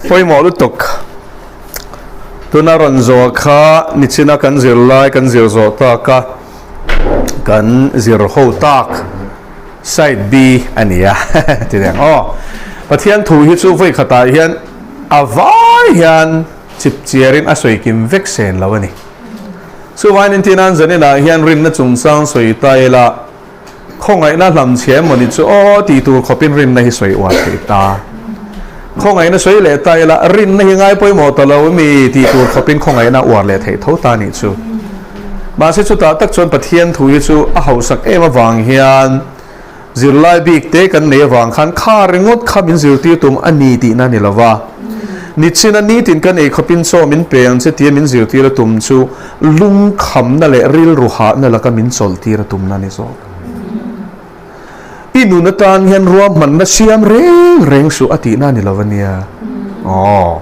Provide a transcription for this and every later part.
Pawimawh lutuk. Tuna rawn zawh kha nichina kan zir lai kan zir zawh tak a, kan zir ho tak side B a ni a ti reng aw. Pathian thu hi chu vawi khatah hian a vai hian chip chiarin a sawi kim vek sen lo a ni. Chuvain intinan zaninah hian rinna chungchang sawi ta ila, Khawngaihna hlamchhe emaw ni chu aw tih tur khawpin rinna hi sawi uar thei ta. Khawngaihna sawi leh ta ila rinna hi ngai pawimawh ta lo mi tih tur khawpin khawngaihna uar leh theih tho ta nih chu. Mahse chutah tak chuan Pathian thu hi chu a hausak em avang hian zirlai bik te kan nei avang khan kha ringawt kha min zirtir tum a ni tihna a ni lo va. Nichina nitin kan ei khawpin chaw min pe ang che tia min zirtir a tum chu Lungkhamna leh rilru hahna laka min chawlhtir a tumna a ni zawk. I nun atan hian ruahmanna siam reng reng suh a tihna a ni lo a nia. Aw.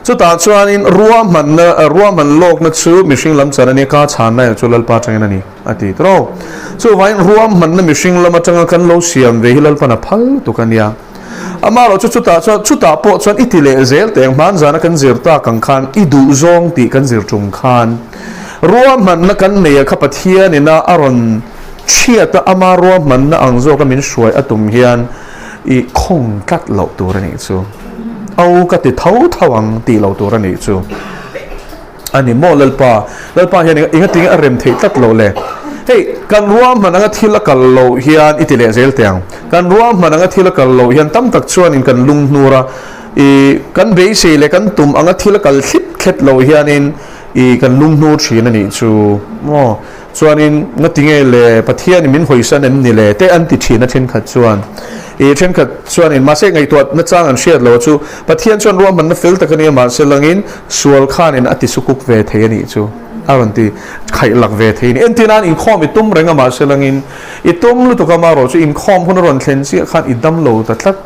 Chutah chuanin ruahmanna, ruahman lawkna chu mihring lam chan a nia, ka chhanna erawh chu Lalpa atangin a ni a ti tawh. Chuvangin ruahmanna mihring lam atanga kan lo siam ve hi Lalpan a phal lutuk a nia. Amaherawh chu chutah chuan chutah pawh chuan i ti leh zel teh ang hmanzana kan zir tak ang khan i duh zawng tih kan zir tum khan ruahmanna kan nei a kha Pathianina a rawn chhiat a ama ruahmanna ang zawka min hruai a tum hian i khawng tlat loh tur a nih chu. Au ka ti tho tho ang tih loh tur a nih chu. A ni maw Lalpa? Lalpa hian engatinge a rem theih tlat loh le? Hei, kan ruahman anga thil a kal loh hian i ti leh zel teh ang. Kan ruahman anga thil a kal loh hian tam tak chuanin kan lung hnur a, i kan beisei leh kan tum anga thil a kal thlip thlet loh hianin i kan lung hnur thin a nih chu maw? Chuanin ngatinge le Pathianin min hawisan em ni le te an ti thin a thenkhat chuan. I thenkhat chuanin mahse ngaihtuah nachang an hriat lo chu Pathian chuan ruahmanna fel tak a nia mahse langin sual khanin a ti sukuk ve thei a nih chu a rawn ti khaih lak ve thei a ni. Entir nan inkhawm i tum reng a mahse langin i tum lutuk a marawh chu inkhawm hun a rawn thlen chiah khan i dam lo ta tlat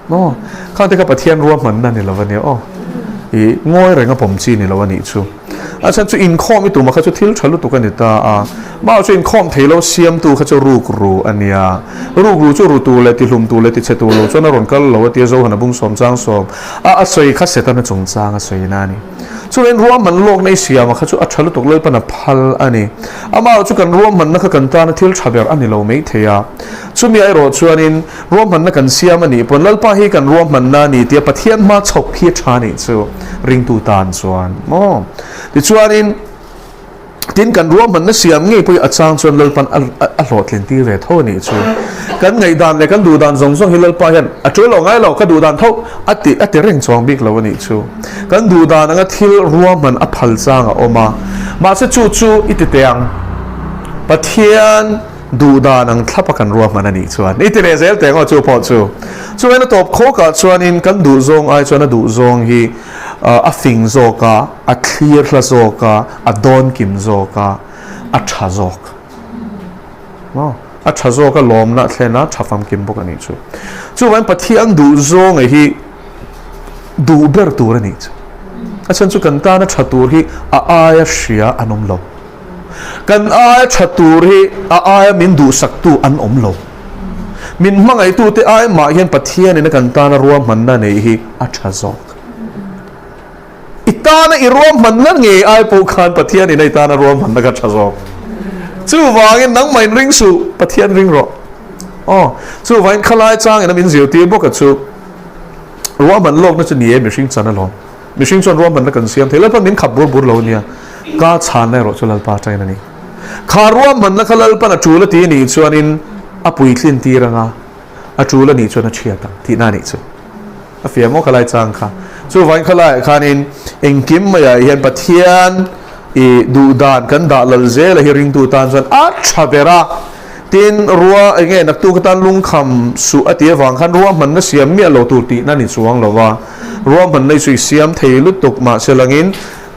maw? Khang te kha Pathian ruahmanna ni lo a nia aw. I ngawi reng a pawm chi ni lo a nih chu. A chhan chu inkhawm i tuma kha chu thil tha lutuk a ni ta a. Mah chu inkhawm thei lo siamtu kha chu ruk ru a nia. Ruk ru chu ru tur leh tihlum tur leh tichhe tur lo chuan a rawn kal lo a tia Zohan a bung sawm chang sawm a a sawi kha Setana chungchang a sawi na a ni. Chuvangin ruahman lawkna i siama kha chu a tha lutuk Lalpan a phal a ni. Amah chu kan ruahmanna kha kan tana thil tha ber a ni lo mai thei a. Chumi erawh chuanin Ruahmanna kan siam a nih pawn Lalpa hi kan ruahmanna a ni tia Pathian hma chhawk khi a tha nih chu ringtu tan chuan maw? Tichuanin tin kan ruahmanna siam ngei pawh hi a chang chuan Lalpan a hlawhtlin tir ve tho a nih chu. Kan ngaihdan leh kan duhdan zawng zawng hi Lalpa hian a tul lo ngai lo, ka duhdan tho a ti a ti reng chuang bik lo a nih chu. Kan duhdan anga thil ruahman a phal chang a awm a, mahse chu chu i ti teh ang Pathian, Duhdan ang thlap a kan ruahman a nih chuan i ti leh zel teh ang aw chu pawh chu. Chuan a tawp khawkah chuanin kan duh zawng ai chuan a duh zawng hi a fing zawk a, a thlir hla zawk a, a dawn kim zawk a, a tha zawk. Maw? A tha zawk a lawmna a thlen a, tha famkim bawk a nih chu. Chuvangin Pathian duh zawng hi duh ber tur a nih chu. A chhan chu kan tana tha tur hi a aia hria an awm lo. Kan aia tha tur hi a aia min duhsaktu an awm lo. Min hmangaihtute ai mah hian Pathianin a kan tana ruahmanna neih hi a tha zawk. I tana i ruahmanna ngei ai pawh khan Pathianin a i tana ruahmanna kha tha zawk. Chuvangin nangmah in ring suh, Pathian ring rawh. Aw, chuvangin khalai changin a min zirtir bawk a chu ruahman lawkna chu ni e mihring chan alawm. Mihring chuan ruahmanna kan siam thei, Lalpan min khap bur bur lo ania, ka chhanna erawh chu Lalpa atangin a ni. Kha ruahmanna kha Lalpan a tul a ti anih chuanin a puitlin tir anga, a tul anih chuan a thiat ang tihna anih chu. A fiah maw khalai chang kha. Chuvangin khalaiah khanin engkim maiah hian Pathian i duhdan kan dah lal zel a hi ringtu tan chuan a tha ber a. Tin, rua eng nge naktuk atan lungkham suh a tih avang khan ruahmanna siam miah lo tur tihna ni chuang lo va. Ruahmanna i chu i siam thei lutuk mahse langin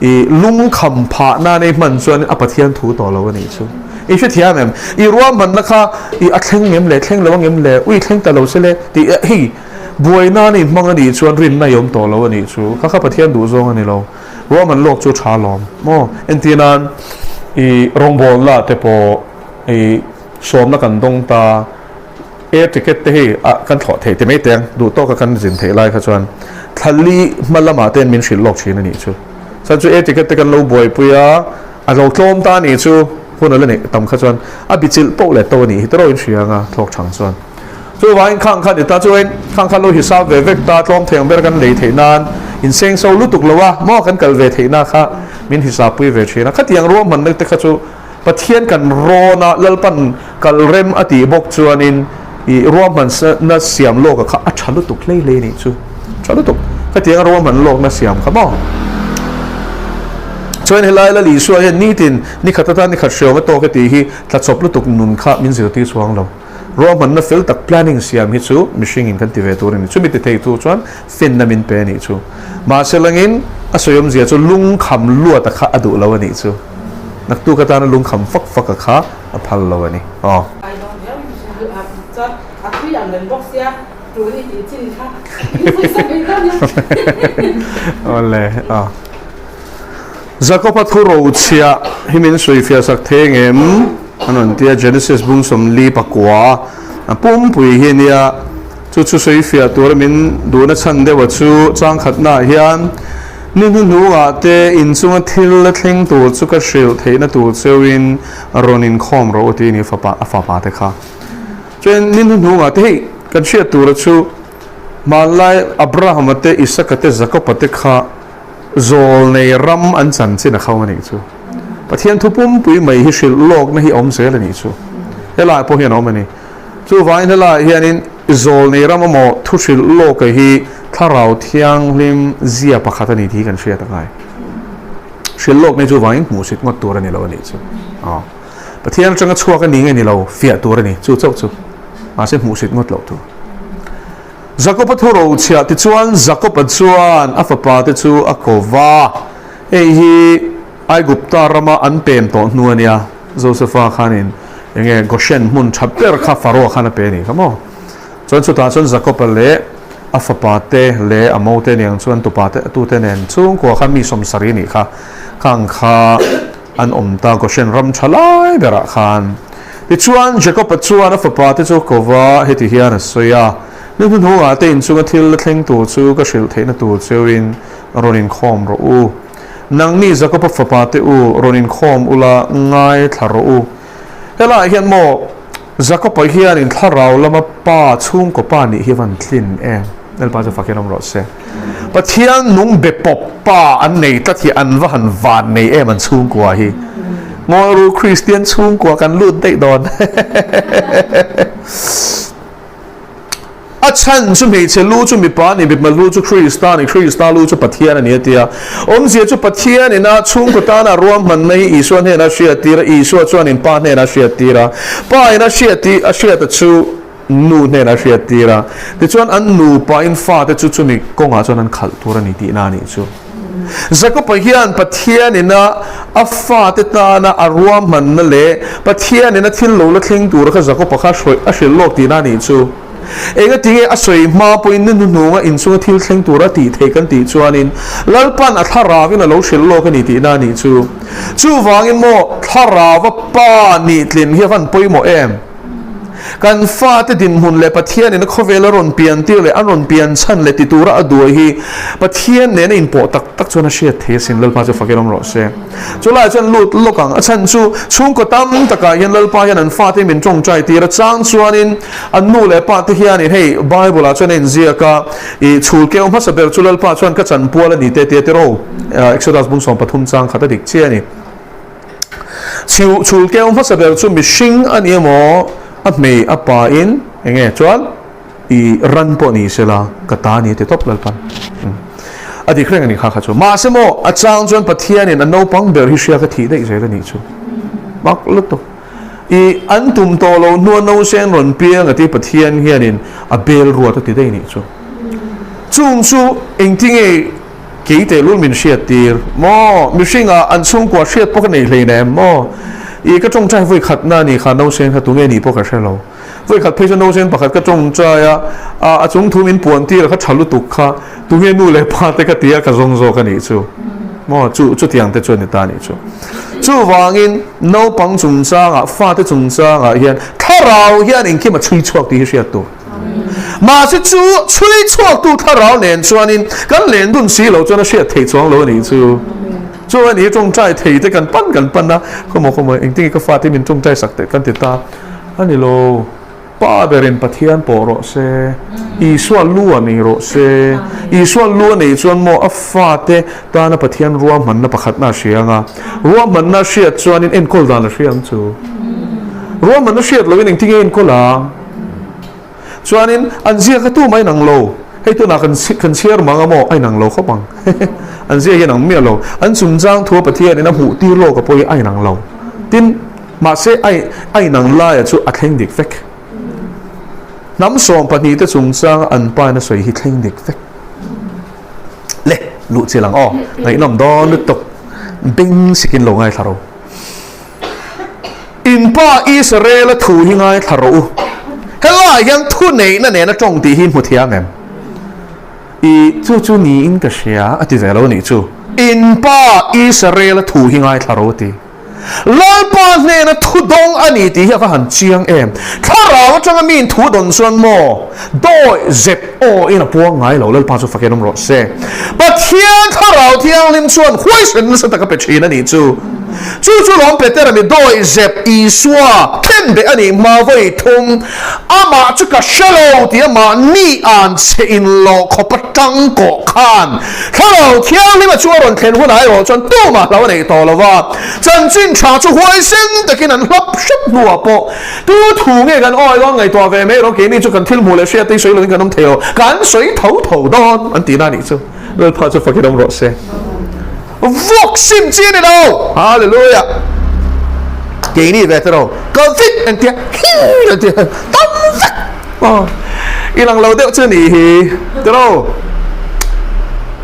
i lungkham phah nan ei hman chuan a Pathian thu tawh lo a nih chu. I hrethiam em? I ruahmanna kha i a thleng ngem le, thleng lo angem le, ui thleng ta lo se le tih hei buai nan i hmang a nih chuan rinna i awm tawh lo a nih chu. Kha kha Pathian duh zawng a ni lo. Ruahman lawk chu tha lawm maw? Entirnan i rawngbawlna te pawh I sawmna kan dawng ta, air ticket te hi ah kan thlawh theih ti mai teng, duh tawka kan zin theih lai kha chuan. Thla li hma lamah ten min hrilh lawk thin a nih chu. Chuan chu air ticket te kan lo buaipui a, a lo tlawm ta a nih chu hun a la neih tam kha chuan a bichilh poh leh to a nih hi tawrh in hria anga thlawk thang chuan. Chuvangin khang kha ni ta chuan khang kha lo hisap ve vek ta tlawm thei ang ber kan lei theih nan inseng so lutuk lo a maw kan kal ve theihna kha min hisap pui ve thin a. Khatiang ruahmanna te kha chu Pathian kan rawn a, Lalpan kal rem a tih bawk chuanin i ruahmanna siam lawka kha a tha lutuk hlei hlei nih chu. Tha lutuk. Khatianga ruahman lawkna siam kha maw? Chuan helai Lal Isua hian nitin nikhat atan nikhat hriau a tawk e tih hi tlachawp lutuk nun kha min zirtir chuang lo. Ruahmanna fel tak planning siam hi chu mihringin kan ti ve tur a ni. Chumi ti thei tu chuan finna min pe a nih chu. Mahse langin a sawiawmzia chu lungkham luata kha a duh lo a nih chu. Naktuk atana lungkham fak fak a kha a phal lo a ni. Aw. Awle aw. Jakob-a thu rochhiah hi min sawifiah sak thei engem? An rawn ti a, Genesis bung 49 a pumpui hi a nia. Chu chu sawifiah tura min duhna chhan deuha chu changkhatnaah hian ni hnuhnungah te inchunga thil la thleng tur chu ka hrilh theihna tur cheuhin rawn inkhawm rawh u tih a ni fapa a fapa te kha. Chuan ni hnuhnungah te hei kan hriat tura chu hmanlai Abrahama te Isaka te Jakoba te kha Zawlnei ram an chanchin a khau a nih chu. Pathian thu pumpui mai hi hrilh lawkna hi a awm zel a nih chu. Helaiah pawh hian a awm a ni. Chuvangin helaiah hianin zawlnei ram emaw thu hrilh lawka hi thlarau thianghlim zia pakhat a ni tih hi kan hriat a ngai. Hrilh lawkna hi chuvangin hmuhsit ngawt tur a ni lo a nih chu. Aw. Pathian atanga chhuak a ni nge ni lo fiah tur a ni. Chu chauh chu. Mahse hmuhsit ngawt loh tur. Jakob-a thu rochhiah tichuan Jakob-a chuan a fapate chu a ko va. Hei hi Aigupta rama an pem tawh hnu a nia. Josefa khanin eng nge Goshen hmun tha ber kha Faroa khan a pe a nih kha maw? Chuan chutah chuan Jakob-a leh a fapate leh a mote niang chuan tupate tute nen chhungkua khan mi 70 nih kha khang kha an awm ta Goshen ram tha lai berah khan. Tichuan, Jakob-a chuan a fapate chu ko va, heti hian a sawi a, Ni hnuhnungah te inchunga thil la thleng tur chu ka hrilh theihna tur cheuin rawn inkhawm rawh u. Nangni Jakob-a fapate u, rawn inkhawm ula, ngaithla rawh u. Helaiah hian maw, Jakob-a hianin thlarau lama pa chhungkaw pa nih hi van tlin em? Lalpa chu fakin awm rawh se. Pathian nung be pawp pa an nei tlat hi an va han van nei em an chhungkua hi. Ngawi ru Kristian chhungkua kan lut daih dawn. A chhan chu hmeichhe lu chu mipa a ni, mipa lu chu Krista a ni, Krista lu chu Pathian a ni a ti a. Awmzia chu Pathian ina chhungkaw tana ruahmanna hi Isua hnena hriattir a, Isua chuanin Pa hnena hriattir a, Pa ina hriat a hriata chu Nu hnenah a hriat tir a, tichuan an nupain fate chu chumi kawngah chuan an khalh tur a ni tihna a nih chu. Jakob-a hian Pathianin a a fate tana a ruahmanna leh Pathianin a thil lo la thleng tura kha Jakob-a kha a hrilh lawk tihna a nih chu. Engatinge a sawi hma pawhin ni hnuhnunga inchunga thil thleng tura tih theih kan tih chuanin Lalpan a thlarauin a lo hrilh lawk a ni tihna a nih chu. Chuvangin maw thlarauva pa nih tlin hi a van pawimawh em? Kan fate dinhmun leh Pathianin a khawvel a rawn pian tir leh a rawn pian chhan leh ti tura a duai hi Pathian nena inpawh tak tak chuan a hriat thei asin, Lalpa chu fakin awm rawh se. Chu laiah chuan lut lawk ang, a chhan chu chhungkaw tam takah hian Lalpa hian an fate min tawngtai tir a, chang chuanin an nu leh pa te hianin hei Bible ah chuan a inziak a, i chhul keu hmasa ber chu Lalpa chuan ka chanpual a ni te tia tiraw, Exodus bung 13 chang khat a dik chiah a ni. Chhiu chhul keu hmasa ber chu mihring a ni emaw, a hmei a pa in eng nge chuan i ran pawh ni sela ka ta ni ti tawp Lalpan a dik reng a ni kha kha chu. Mahse maw a chang chuan Pathianin a naupang ber hi hria ka thih daih zel a nih chu. Mak lutuk. I an tum tawh lo hnua nauseng rawn piang a ti Pathian hianin a bel ruat a ti daih nih chu. Chung chu engtinge Kei tehlul min hriat tir maw? Mihringah an chhungkua hriat pawh ka nei hlei nem maw? I ka tawngtai vawi khatna a ni kha nausen kha tunge nih pawh ka hre lo. Vawi khat phei chuan nausen pakhat ka tawngtai a, a a chung thu min puan tir a kha tha lutuk kha tunge nu leh pa te ka ti a ka zawng zawk a nih chu maw? Chu chutiang te chu a ni ta a nih chu. Chuvangin naupang chungchangah fate chungchangah hian thlarau hian engkim a chhui chhuak tih hi hriat tur. Mahse chu chhui chhuaktu thlarau nen chuanin kan len dun si lo chuan a hriat theih chuang lo a nih chu. Chu a ni tawngtai thei te kan pan kan pan a, khawmaw khawmaw engtin nge ka fate min tawngtai sak teh kan ti ta a ni lo. Pa berin Pathian pawh rawh se, Isua lu a nei rawh se. Isua lu a neih chuan maw a fate tana Pathian ruahmanna pakhatna a hria ang a, ruahmanna a hriat chuanin enkawl dan a hria ang chu. Ruahmanna hriat loin engtin nge enkawl ang? Chuanin an ziak a tumah a inang lo. Hei tunah kan kan chhiar mang a maw? A inang lo khawp ang. An ziak hi a inang miah lo. An chungchang thua Pathianin a hmuh tir lawk a pawh hi a inang lo. Tin, mahse a a inang laia chu a thleng dik vek. Hnam 12 te chungchanga an pain a sawi hi thleng dik vek. Le, luh chi lang aw. Ngaihnawm dawn lutuk. Beng sikin lo ngaithla ro. In pa Israela thu hi ngaithla rawh u. Helaiah hian thuneihna nena tawng tih hi hmu thiam em? I chu chu niin ka hria a ti ve lo nih chu. In pa Israela thu hi ngaithla rawh u ti. Lalpa hnena thu dawng a ni tih hi a va han chiang em. Thlarau atanga miin thu dawn chuan maw dawi zep aw in a puang ngai lo. Lalpa chu fakin awm rawh se. Pathian Thlarau Thianghlim chuan huaisen nasa taka pe thin a nih chu. Chu chu lawm Petera mi dawi zep Isua khenbeh a nih hma vawi thum amah chu ka hre lo tih amah ni an che in lawh khawp atang kawh khan Thlarau Thianghlim a chu a rawn thlen hunah erawh chuan tumah hlo a nei tawh lo va, chanchin tha chu huaisen takin an hlap hrep hnuah pawh Tu thu nge kan awi dawn ngaihtuah ve mai rawh keini chu kan thil hmuh leh hriat te hi sawi lovin kan awm thei lo, kan sawi tho tho dawn an tihna a nih chu. Lalpa chu fakin awm rawh se. Vuak sim chi a ni lo. Hallelujah. Keini ve te ro Covid an tia hi an tia tam vek. Aw i lang lo deuh chu ni hi te ro.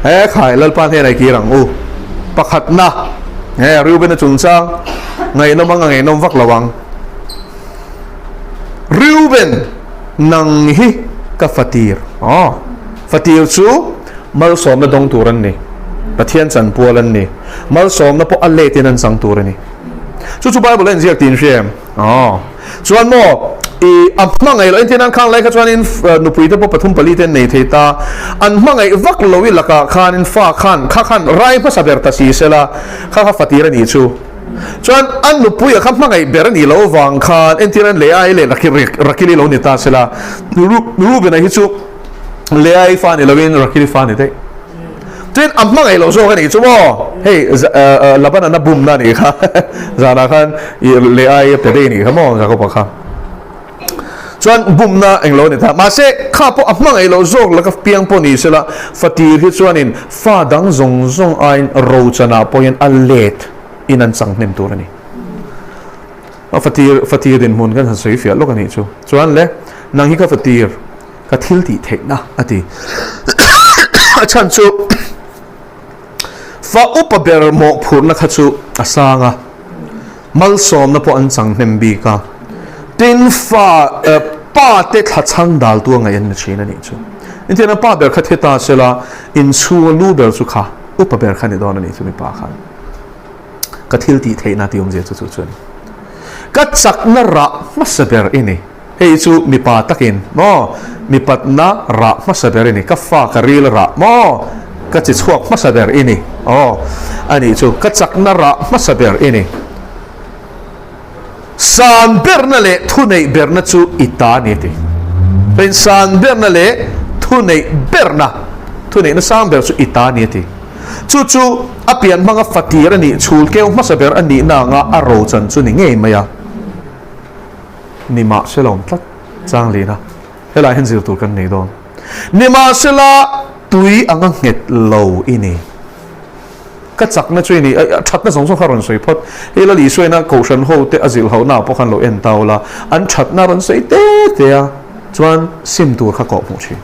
He khai Lalpa hnenah i kir ang u. Pakhatna he Reuben-a chungchang ngaihnawm anga ngaihnawm vak lo ang. Reuben, nang hi ka fatir. Aw, fatir chu malsawmna dawng tur an ni. Pathian chanpual an ni. Malsawmna pawh a letin an chang tur a ni. Chu chu Bible a inziak tih in hria em? Aw. Chuan maw, i a hmangaih loh entir nan khang lai kha chuanin nupui te pawh pathum pali te an nei thei ta. An hmangaih vak lo i lakah khanin fa khan kha khan rai hmasa ber ta si sela, kha kha fatir a nih chu. Chuan a nupuia kha hmangaih ber a nih loh avang khan entir an Leai leh Rakili lo ni ta sela, Rubena hi chu Leai fa ni loin Rakili fa ni daih. Chuan a hmangaih loh zawk a nih chu maw? Hei Labana na bumna a nih kha zanah khan Leai a pe daih a nih kha maw Jakoba kha. Chuan bumna englo a ni ta. Mahse kha pawh a hmangaih loh zawk laka piang pawh ni sela fatir hi chuanin Fa dang zawng zawng aiin rochanah pawhin a let in an chang hnem tur a ni. A fatir, fatir dinhmun kan han sawi fiah lawk a nih chu. Chuan le, nang hi ka fatir, ka thil tih theihna a ti. A chhan chu fa upa ber mawhphurhna kha chu a sang a, malsawmna pawh an chang hnem bik a. Tin, fa, pa te thla chhang daltu a ngaih an ni thin a nih chu. Engtiang pa ber kha thi ta sela, inchhunga lu ber chu kha upa ber kha ni dawn a nih chu mipa khan. Ka thil tih theihna tih awmzia chu chu chu a ni. Ka chakna rah hmasa ber i ni. Hei chu mipa takin maw mipatna rah hmasa ber i ni. Ka fa ka ril rah maw ka chi chhuak hmasa ber i ni. Aw a nih chu ka chakna rah hmasa ber i ni. San berna leh thuneih berna chu i ta a ni a ti. Chuan san berna leh thuneih berna, thuneihna sang ber chu i ta a ni a ti. Chu chu a pian hmanga fatir a nih, chhul keu hmasa ber a nihna anga a rochan chu ni ngei mai a. Nimahsela awm tlat chang lina helai hian zir tur kan nei dawn. Nimahsela tui anga nghet lo i ni. Ka chakna chu i ni, a thatna zawng zawng kha rawn sawi phawt. Hei Lal Isuaina Kohhran ho te a zilh hohna ah pawh khan lo en tau la, an thatna rawn sawi te te a, chuan sim tur kha kawh hmuh thin.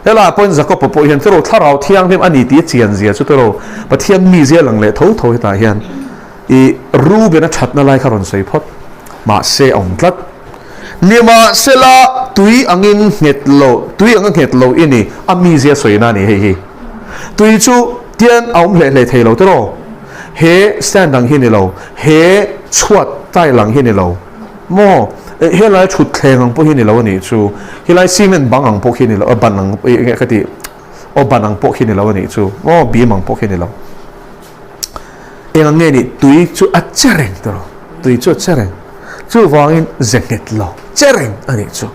Helaiah pawhin Jakob-a pawh hian tiraw Thlarau Thianghlim a ni tih a chian zia chu tiraw Pathian mizia lang leh tho tho hetah hian i Reuben-a thatna lai kha rawn sawi phawt. Mahse a awm tlat. Nimahsela tui angin nghet lo, tui anga nghet lo i ni, a mizia sawina a ni hei hi. Tui chu tian a awm hleh hleh thei lo tiraw? He stand ang hi ni lo, he chhuat tile ang hi ni lo maw? Helai thutthleng ang pawh hi ni lo a nih chu, helai cement bang ang pawh khi ni lo, ban ang eng nge ka tih, aw ban ang pawh khi ni lo a nih chu, aw beam ang pawh khi ni lo. Eng ang nge nih tui chu a che reng ta lo, tui chu a che reng. Chuvangin ze nghet lo, che reng a nih chu.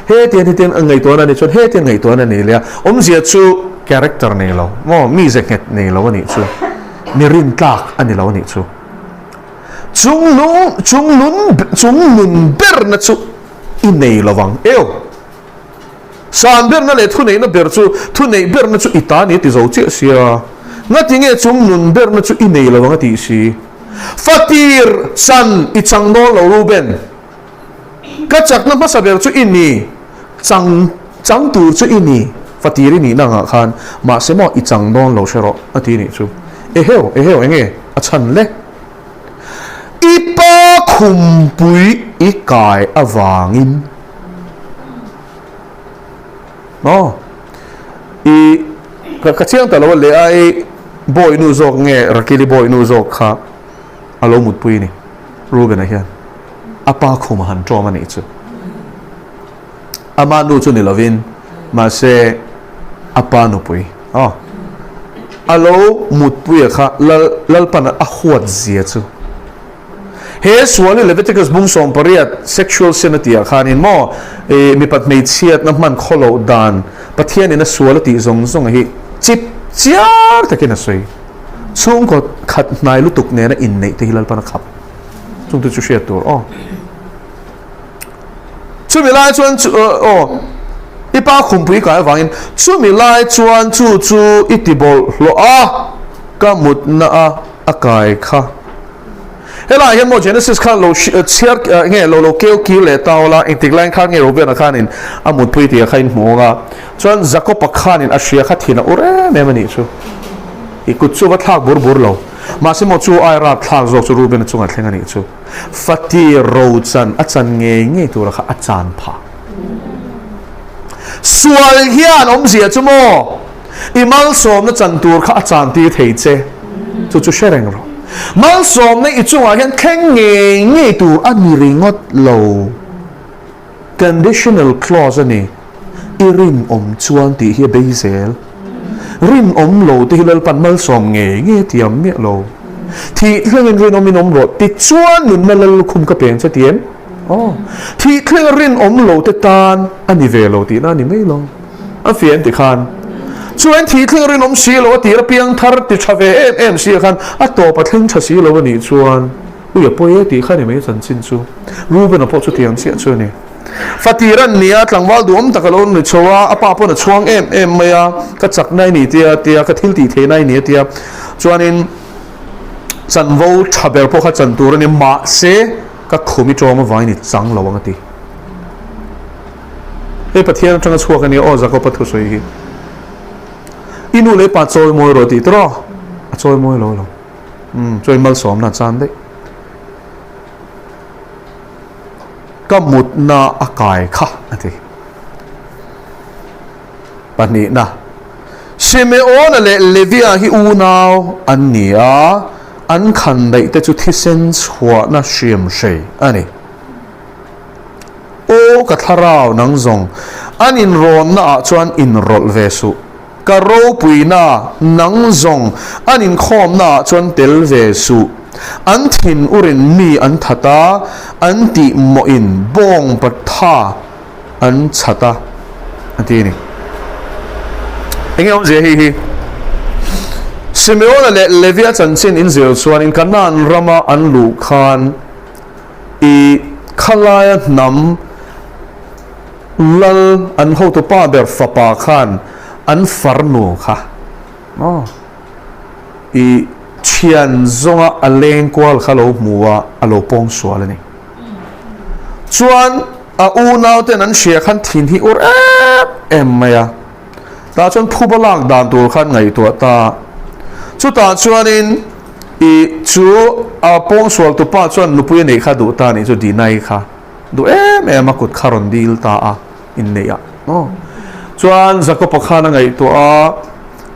Hetiang hetiang a ngaihtuahna a nih chuan hetiang ngaihtuahna a nih leh a, awmzia chu character nei lo, maw mi ze nghet nei lo a nih chu, mi rintlak a ni lo a nih chu. Chung lung, chung lun, chung nun berna chu i nei lo vang. Eo! San berna leh thuneihna ber chu, thuneih berna chu i ta ni a ti zo chiah sia. Ngati nge chung nun berna chu i nei lo vang a tih si? Fatir chan i chang nawl lo Reuben. Ka chakna hmasa ber chu i ni, chang chang tur chu i ni, fatir i nihna angah khan, mahse maw i chang dawn lo hre rawh, a ti nih chu. Eheu, eheu, enge a chhan le? I pa khumpui i kai avangin maw i ka ka chiang ta lo a leh a, i bawihnu zawk nge Rakili bawihnu zawk kha a lo mutpui a ni Reuben-a hian. A pa khum a han ṭawm a nih chu. Ama nu chu ni lovin, mahse a pa nupui aw a lo mutpuia kha Lal Lalpan a huat zia chu. He sual hi Leviticus bung 18 sexual sin a tihah khanin maw i mipat hmeichhiatna hman khaw loh dan Pathianin a sual a tih zawng zawng hi chip chiar takin a sawi. Chhungkaw khat hnai lutuk nena inneih te hi Lalpan a khap. Chungte chu hriat tur aw. Chumi lai chuan chu aw i pa khumpui kai avangin chumi lai chuan chu chu i ti bawlhhlawh a ka mutna a a kai kha. Helaiah hian maw Genesis khan lo chhiar nge lo lo keu kir leh ta ula engtik laiin khan nge Reuben-a khanin a mutpui tih kha in hmu ang a chuan Jakob-a khanin a hria kha thin a ur em em a nih chu. I kut chu va thlak bur bur lo. Mahse maw chu ai rap thlak zawk chu Reuben-a chungah thleng a nih chu. Fatir ro chan a chan ngei ngei tura kha a chan phah. Sual hian awmzia chu maw i malsawmna chan tur kha a chan tir thei che. Chu chu hre reng rawh. Malsawmna i chungah hian thleng ngei ngei tur a ni ringawt lo. Conditional clause a ni. I rinawm chuan tih hi a bei zel. Rinawm lo te hi Lalpan malsawm ngei ngei a tiam miah lo. Thih thlengin rinawmin awm rawh ti chuan nunna lal lukhum ka peng che ti em? Aw. Thih thlenga rinawm lo te tan a ni ve lo tihna a ni mai lo. A fiah em ti khan. Chuan thih thlenga rinawm si lo a tir a piang thar ti tha ve em em si a khan a tawp a thleng tha si lo a nih chuan ui a pawi e tih kha ni mai chanchin chu. Reuben-a pawh chutiang chiah chu a ni. Fatir an ni a, tlangval duhawm tak a lo ni chho a, a pa pawn a chhuang em em mai a, ka chakna i ni tia tia, ka thil tih theihna i ni a tia, chuanin chanvo tha ber pawh kha chan tur a ni, mahse ka khum i tawng avangin i chang lo ang a ti. Hei Pathian atanga chhuak a nia aw Jakob-a thusawi hi. I nu leh i pa chawimawi rawh tih tawh a chawimawi lo lo. Umm chuan malsawmna a chan daih. Ka mutna a kai kha a ti. Pahnihna, Simeona leh Levia hi unau an ni a, an khandaih te chu thisen chhuahna hriamhrei a ni. Aw ka thlarau nang zawng, an inrawnna ah chuan inrawlh ve suh. Ka ropuina nang zawng an inkhawmna ah chuan tel ve suh. An thin urin mi an that a, an tih mawhin bawng patha an chhat a, a ti a ni. Enge awmzia hei hi? Simeona leh Levia chanchin inzir chuanin Kanaan rama an luh khan i khalaia hnam, Lal an hotu pa ber fapa khan an farnu kha maw i thian zawnga a leng kual kha lo hmu a, a lo pawng sual a ni. Chuan a unau ten an hria khan thin hi ur em em mai a, tah chuan phuba lak dan tur khan ngaihtuah ta. Chutah chuanin i chu a pawng sual tupa chuan nupui a neih kha duh ta a nih chu Dinai kha. Duh em em a kut kha rawn dil ta a inneih ah maw. Chuan Jakob-a khan a ngaihtuah a,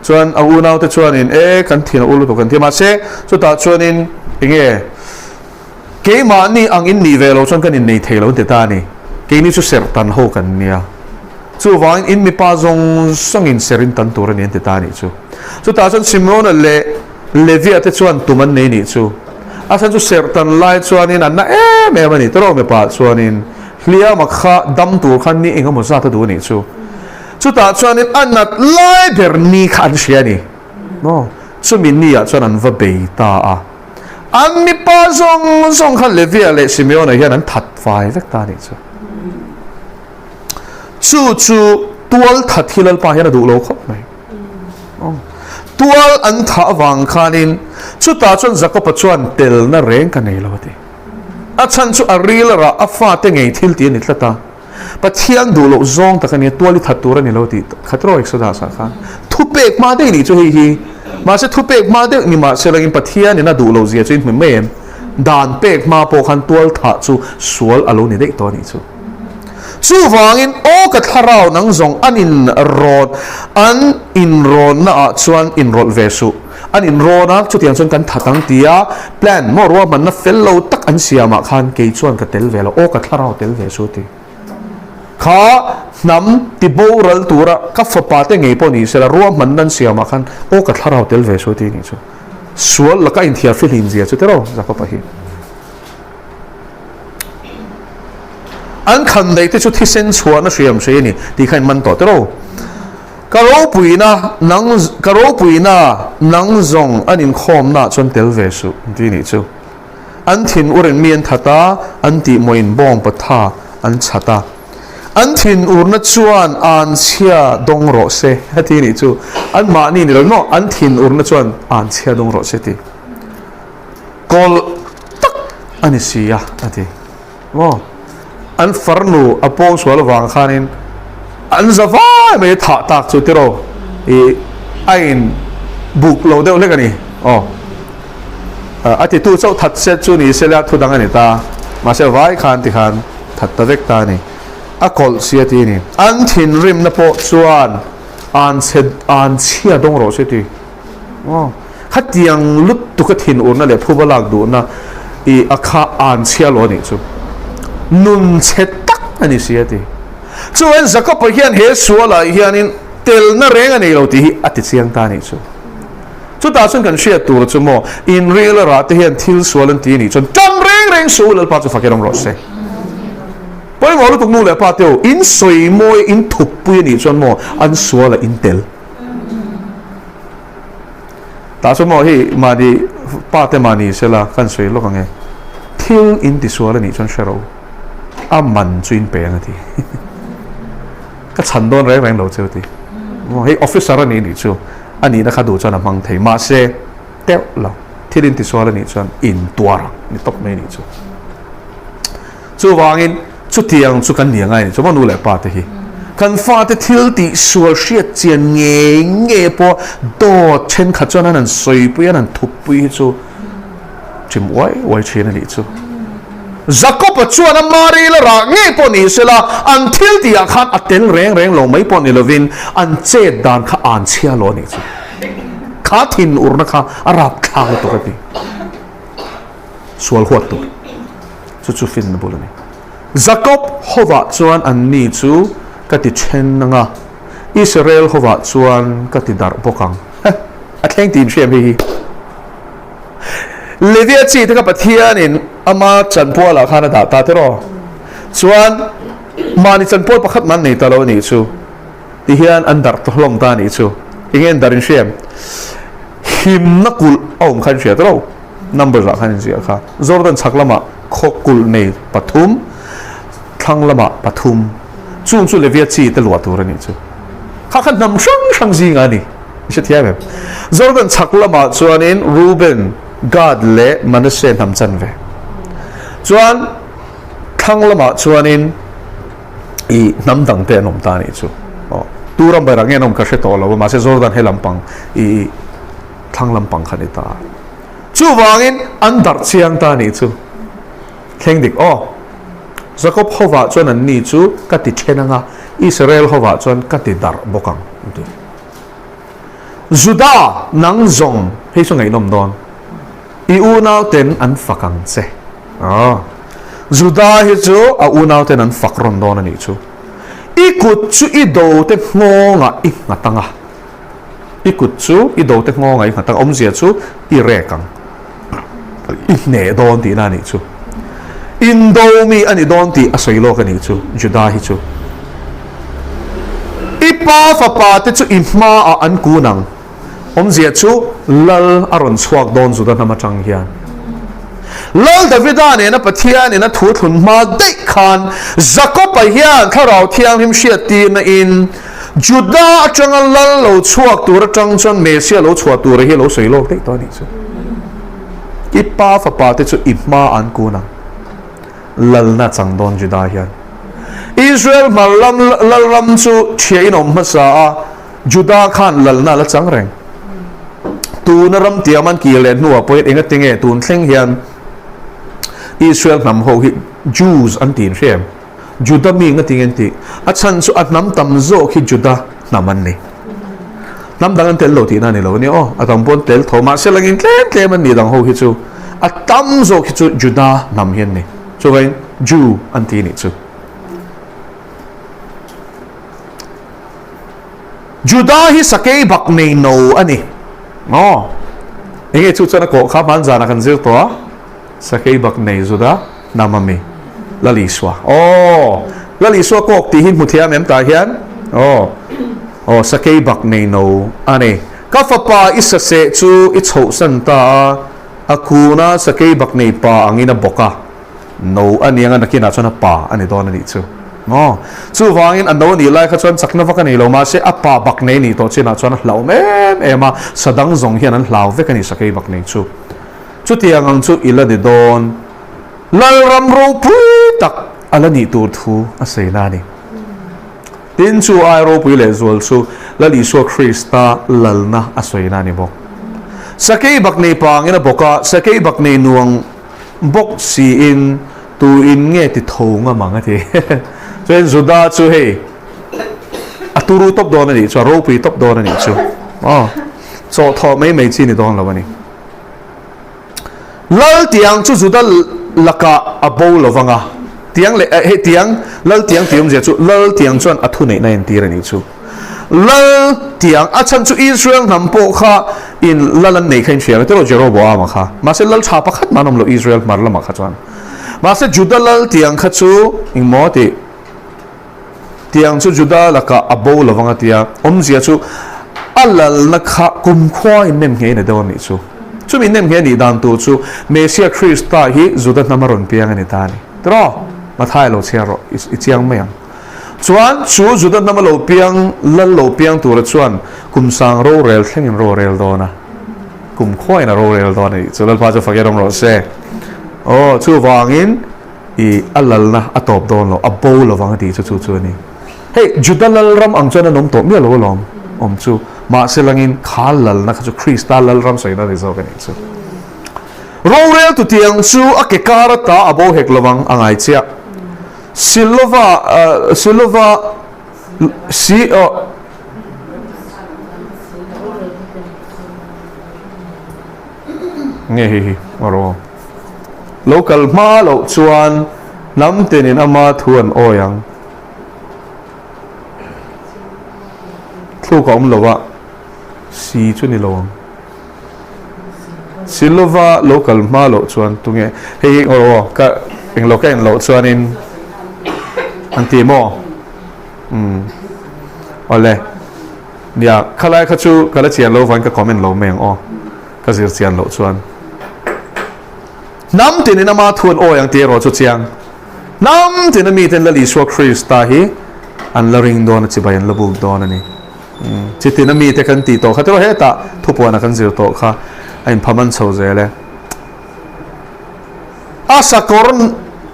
chuan a unaute chuanin e kan thin a ul lutuk kan ti a, mahse chutah chuanin enge Keimahni ang in nih ve lo chuan kan innei thei lo an ti ta a ni. Keini chu serh tan ho kan nia. Chuvangin in mipa zawng zawngin serh in tan tur a ni an ti ta a nih chu. Chutah chuan Simrona leh Levia te chuan tum an nei nih chu. A chhan chu serh tan lai chuanin an na em em a ni. Tawrh mipa chuanin hliama kha dam tur khan ni eng emaw zat a duh a nih chu. Chutah chuanin a nat lai ber ni kha an hria a ni. Maw? Chumi niah chuan an va bei ta a. An mipa zawng zawng kha Levia leh Simeona hian an that fai vek ta a nih chu. Chu chu tual that hi Lalpa hian a duh lo khawp mai. Tual an thah vang khanin chutah chuan Jakoba chuan telna reng ka nei lo a ti. A chhan chu a ril a rah a fate ngei thil tih a ni tlat a. Pathian duh loh zawng tak a nia, tual i that tur a ni lo tih khat rawh Exodus ah khan. Thupek hma daih nih chu hei hi. Mahse thupek hma deuh ni mahse langin Pathianin a duh loh zia chu in hmu mai em? Dan pek hma pawh khan tual thah chu sual a lo ni daih tawh a nih chu. Chuvangin aw ka thlarau nang zawng an in rawn an inrawnna ah chuan inrawlh ve suh. An inrawn a, chutiang chuan kan that ang tia plan maw ruahmanna fel lo tak an siamah khan kei chuan ka tel ve lo, aw ka thlarau tel ve chu ti. Kha hnam ti boral tura ka fapa te ngei pawh ni sela ruahmanna an siamah khan aw ka thlarau tel ve chu ti nih chu. Sual laka inthiar fihlim zia chu tiraw Jakob-a hi. An khan daih te chu thisen chhuahna hriam hrei a ni tih kha in man tawh tiraw. Ka ropuina nang ka ropuina nang zawng an inkhawmnaah chuan tel ve suh an ti nih chu. An thin urin mi an that a, an tih mawiin bawng patha an chhat a. An thin urna chuan an chhia dawng rawh se a ti nih chu. An mahni ni lo maw an thin urna chuan an chhia dawng rawh se ti. Kawlh tak a ni si a a ti. Maw? An farnu a pawng sual avang khanin an za vai mai thah tak chu tiraw i a in buk lo deuh hlek a ni. Aw. A titu chauh that set chu ni sela thu dang a ni ta. Mahse vai khan ti khan that ta vek ta a ni. A kawlh si a ti a ni. An thinrimna pawh chuan an chhe an chhia dawng rawh se ti. Aw, khatiang lutuk a thinurna leh phuba lak duhna i a kha an chhia lo a nih chu. Nun chhe tak a ni si a ti. Chuan Jakob-a hian he sualah hianin telna reng a nei lo tih hi a ti chiang ta a nih chu. Chutah chuan kan hriat tur chu maw, inril a rah te hian thil sual an ti a nih chuan tan reng reng suh u Lalpa chu fakin awm rawh se. Pawimawh lutuk nu leh pa te u, in sawi mawi, in thup pui a nih chuan maw an sualah in tel. Tah chu maw hei mahni pa te mahni sela kan sawi lawk ang e. Thil in ti sual a nih chuan hre ro. A man chu in pe ang a ti. Ka chhan dawn reng reng lo cheu ti. Maw hei officer a nih nih chu a nihna kha duh chuan a hmang thei. Mahse teuh lo. Thil in ti sual a nih chuan in tuar ang ni tawp mai nih chu. Chuvangin chutiang chu kan ni a ngai a ni. Chuan nu leh pa te hi kan fate thil tih sual hriat chian ngei ngei pawh dawt thenkhat chuan an han sawipui an han thuppui hi chu chim uai uai thin a nih chu. Jakob-a chuan a Mari la rah ngei pawh ni sela an thil tihah khan a tel reng reng lo mai pawh ni lovin an chet dan kha an chhia lo a nih chu. Kha thinurna kha a rapthlak lutuk a ti. Sual huat tur. Chu chu finna bul a ni. Jakob hovah chuan anni chu ka ti then ang a, Israel hovah chuan ka ti darh bawk ang. Heh, a thleng tih inhriam hei hi. Levia chi te kha Pathianin ama chanpualah khan a dah ta tiraw? Chuan mahni chanpual pakhat mah an nei ta lo a nih chu. Ti hian an darh ta hlawm ta a nih chu. Enge an darh inhriam? Himna kulh a awm kha an hria tiraw? Numbers ah khan inziah kha. Jordan chhak lamah khaw kulh nei pathum, thlang lamah pathum. Chung chu Levia chi te luah tur a nih chu. Kha kha hnam hrang hrang zingah a ni. I hre thiam em? Jordan chhak lamah chuanin Reuben, Gad leh Manasseh hnam chanve. Chuan thlang lamah chuanin i hnam dang te an awm ta a nih chu. Aw, tu ram berah nge an awm ka hre tawh lo a, mahse Jordan he lampang i thlang lampang kha ni ta. Chuvangin an darh chiang ta nih chu. Thleng dik aw. Jakob hovah chuan an ni chu ka ti then ang a, Israel hovah chuan ka ti darh bawk ang an ti. Juda nang zawng hei chu ngaihnawm dawn. I unau ten an fak ang che. Aw. Juda hi chu a unauten an fak rawn dawn a nih chu. I kut chu i dote nghawngah i nghat ang a. I kut chu i dote nghawngah i nghat ang a, awmzia chu i rek ang. I hneh dawn tihna a nih chu. Indo mi a ni dawn tih a sawi lawk a nih chu, Juda hi chu. I pa fapa te chu i hmaah an kun ang. Awmzia chu Lal a rawn chhuak dawn Juda hnam atang hian. Lal Davida nena Pathianin a thu thlun hma daih khan Jakob-a hian Thlarau Thianghlim hriattirna in Juda atanga Lal lo chhuak tur atang chuan Messiah lo chhuah tura hi a lo sawi lawk daih tawh a nih chu. I pa fapa te chu i hma an kun ang. Lalna chang dawn Juda hian. Israel hmar lam Lalram chu thiahin awm hmasa a, Juda khan lalna a la chang reng. Tuna ram tiam an kir leh hnuah pawhin engati nge tun thleng hian Israel hnam ho hi Jews an ti inhre em? Juda mi engati nge an tih? A chhan chu a hnam tam zawk hi Juda hnam an ni. Hnam dang an tel lo tihna a ni lo a nia aw, a tam pawn tel tho mahse langin tlem tlem an nih dang ho hi chu a tam zawk hi chu Juda hnam hi an ni. Chuvangin Jew an ti nih chu. Juda hi sakei bak nei no a ni. Aw. Enge chu chuan a kawh kha hman zanah kan zir tawh a. Sakei bak nei Juda hnam a mi. Lal Isua. Aw. Lal Isua kawk tih hi hmu thiam em tah hian? Aw. Aw, sakei bak nei no a ni. Ka fapa i saseh chu i chhohsan ta a, a kuna sakei bak nei pa angin a bawk a. No a ni anga nakinah chuan a pa a ni dawn a nih chu. Maw? Chuvangin a no a nih lai kha chuan chakna vak a nei lo mahse a pa bak nei nih tawh chinah chuan a hlauhawm em em a, sa dang zawng hian an hlau vek a ni sakei bak nei chu. Chutiang ang chu i la ni dawn. Lalram ropui tak a la nih tur thu a sawi na a ni. Tin chu ai ropui lehzual chu Lal Isua Krista lalna a sawi na a ni bawk. Sakei bak nei pangin a bawk a, sakei bak nei nuang Bawk siin tu in nge ti tho ngam ang a ti. Chuan Juda chu hei a turu tawp dawn a nih chu, a ropui tawp dawn a nih chu. Aw, chaw thawh mai mai chi ni dawn lo a ni. Lal tiang chu Juda lakah a bo lo vang a, tiang leh hei tiang lal tiang tih awmzia chu lal tiang chuan a thuneihna entir a nih chu. Lal tiang a chhan chu Israel hnam pawh kha in lal an nei kha in hria ve tiraw Jeroboam-a kha. Mahse lal tha pakhat mah an awm lo Israel hmar lamah kha chuan. Mahse Juda lal tiang kha chu engmaw tih tiang chu Juda lakah a bo lovang a tia awmzia chu a lalna kha kumkhua in nem nghe a ni deuh a nih chu. Chumi nem nghe nih dan tur chu Messiah Krista hi Juda hnam a rawn piang a ni ta a ni. Tiraw? Mathai lo chhiar rawh i chiang mai ang. Chuan chu Juda hnama lo piang, lal lo piang tura chuan kum sang rorel thlengin rorel dawn a, kum khuain a rorel dawn a nih chu. Lalpa chu fak erawng rawh se. Aw, chuvangin i a lalna a tawp dawn lo, a bo lovang a tih chu chu chu a ni. Hei, Juda lalram ang chuan an awm tawh miah lo alawm, awm chu. Mahse langin kha lalna kha chu Krista lalram sawina a ni zawk a nih chu. Rorel tu tiang chu a ke kar ata a bo hek lovang a ngai chiah. Silova Silova si aw nge hei hi rawh lo kal hma loh chuan hnam tinin ama thu an awi ang thluk a awm lo a si chu ni lo ang Silova lo kal hma loh chuan tunge hei hi aw ka englo ka en loh chuanin an ti maw umm awle nia khalai kha chu ka la chian lo vain ka comment lo mai ang aw ka zir chian loh chuan hnam tinin ama thu an awi ang tih erawh chu chiang hnam tina miten Lal Isua Krista hi an la ring dawn a chibai an la buk dawn a ni. Chitin a mite kan tih tawh kha tiraw hetah thupuana kan zir tawh kha a inpha man chho zel e. A sakawr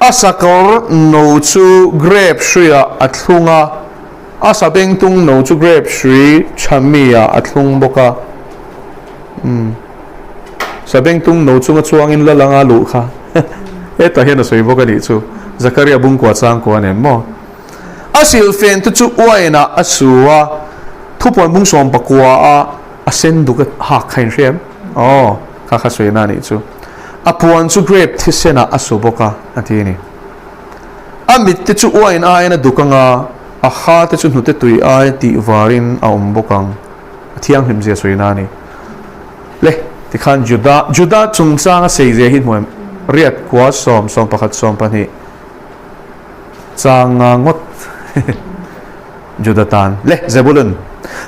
a sakawr no chu grape hruiah a thlung a, a sabengtung no chu grape hrui tha mi-ah a thlung bawk a. Umm sabengtung no chunga chuangin la langa luh kha hetah hian a sawi bawk a nih chu Zakaria bungkua changkua nen maw. A silhfen te chu uainah a su a, thupuan bung 19 a a sen duk a hak kha in hria em? Aw, kha kha sawi na anih chu. A puan chu grape thisenah a su bawk a, a ti a ni. A mit te chu uain aiin a duk ang a, a ha te chu hnute tui ai tih varin a awm bawk ang. A thianghlim zia sawi na a ni. Le, tikhan Juda, Juda chungchanga seizia hi hmuh em? Riat kua sawm, 11, 12 changa ngawt Juda tan. Le, Zebulun.